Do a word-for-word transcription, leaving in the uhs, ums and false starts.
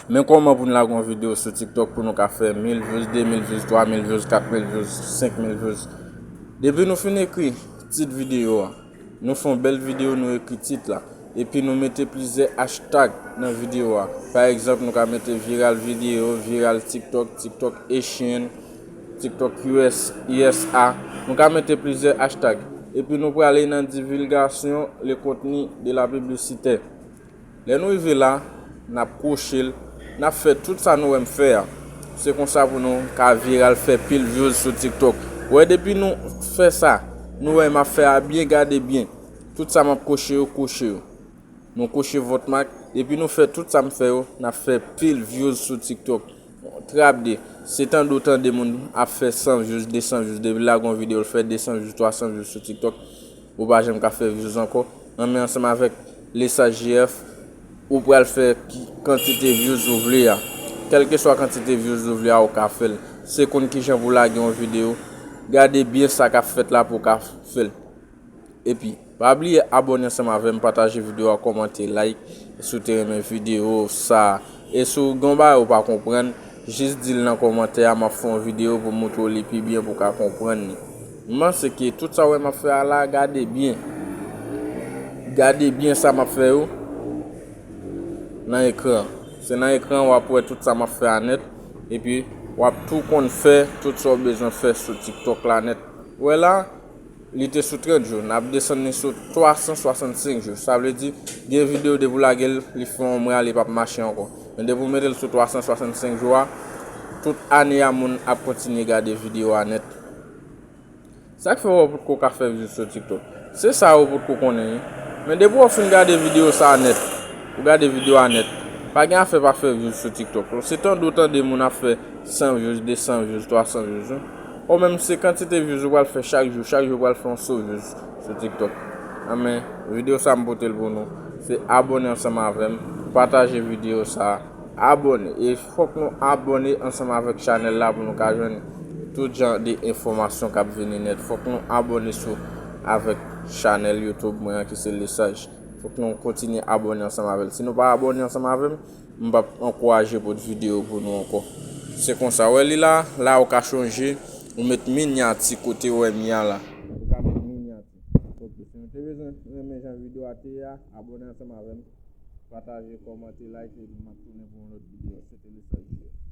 Men kòman pou n lage yon videyo sou TikTok pou nou ka fè mil views, de mil views, twa mil views, kat mil views, senk mil views. Depi nou fin ekri tit videyo a, nou fè yon bèl videyo, nou ekri tit la. Epi nou mete plizyè hashtag nan videyo a. Pa egzanp, nou ka mete viral videyo, viral TikTok, TikTok Asian, TikTok U S, U S A. Nou ka mete plizyè hashtag. Epi nou prale nan divulgation le contenu de la publicité. Lè nou rive la, n ap kwoche l, n ap fè tout sa nou wè m fè a. Se konsa pou nou ka viral, fè pil views sou TikTok. Wè, depi nou fè sa, nou wè m ap fè a byen, gade byen. Tout sa m ap kwoche yo, kwoche yo. Nou kwoche vòt mak, depi nou fè tout sa m fè yo, n ap fè pil views sou TikTok. Trap de, se tande w tande moun ap fè san views, de san views, depi l lage yon videyo, l fè de san views, twa san views sou TikTok, ou pa janm ka fè views ankò. Anmen ansanm avèk Lesaj J F, ou pral fè ki kantite views ou vle a. Kèlkeswa kantite views ou vle a, ou ka fè l. Se konn kijan pou lage yon videyo. Gade byen sa k ap fèt la pou w ka fè l. Epi, pa bliye abòne ansanm avè m, pataje videyo a, kòmante, like, si w te renmen videyo sa. E si w gen yon bagay ou pa konprann, jis di l nan kòmantè a, m ap fè yon videyo pou m montre w li pi byen pou w ka konprann li. M panse ke tout sa w wè m ap fè a la, gade byen. Gade byen sa m ap fè yo nan ekran. Se nan ekran w ap wè tout sa m ap fè a nèt. Epi, w ap tou konn fè tout sa w bezwen fè sou TikTok la nèt. Ou wè la, li te sou trant jou, n ap desann li sou twa san swasannsenk jou. Sa vle di, gen videyo depi w lage l, li fè yon mwa, li p ap mache ankò. Men depi w mete l sou twa san swasannsenk jou a, tout ane a moun ap kontinye gade videyo a nèt. Sa k fè w potko ka fè views sou TikTok? Se sa ou potko konnen, wi. Men depi w fin gade videyo sa a nèt, ou gade videyo a nèt, pa gen afè pa fè views sou TikTok. Se tande w tande moun ap fè san views, de san views, twa san views, wi. Ou menm se kantite views ou pral fè chak jou, chak jou ou pral fè yon so views sou TikTok. Anmen, videyo sa m pote l pou nou. Se abòne ansanm avè m, pataje videyo sa, abòne. E fòk nou abòne ansanm avèk chanèl la pou nou ka jwenn tout jan de enfòmasyon k ap vini nèt. Fòk nou abòne sou, avèk chanèl YouTube mwen an ki se Lesaj. Fòk nou kontinye abòne ansanm avè l. Si nou pa abòne ansanm avè m, m p ap ankouraje pot videyo pou nou ankò. Se konsa, wè li la, la ou ka chanje, ou met minyati kote w wè m ye a la. Ou ka met minyati. Ok, si nou te bezwen renmen jan videyo a te ye a, abòne ansanm avè m, pataje, kòmante, like, epi m ap tounen pou yon lòt videyo. Se te Lesaj.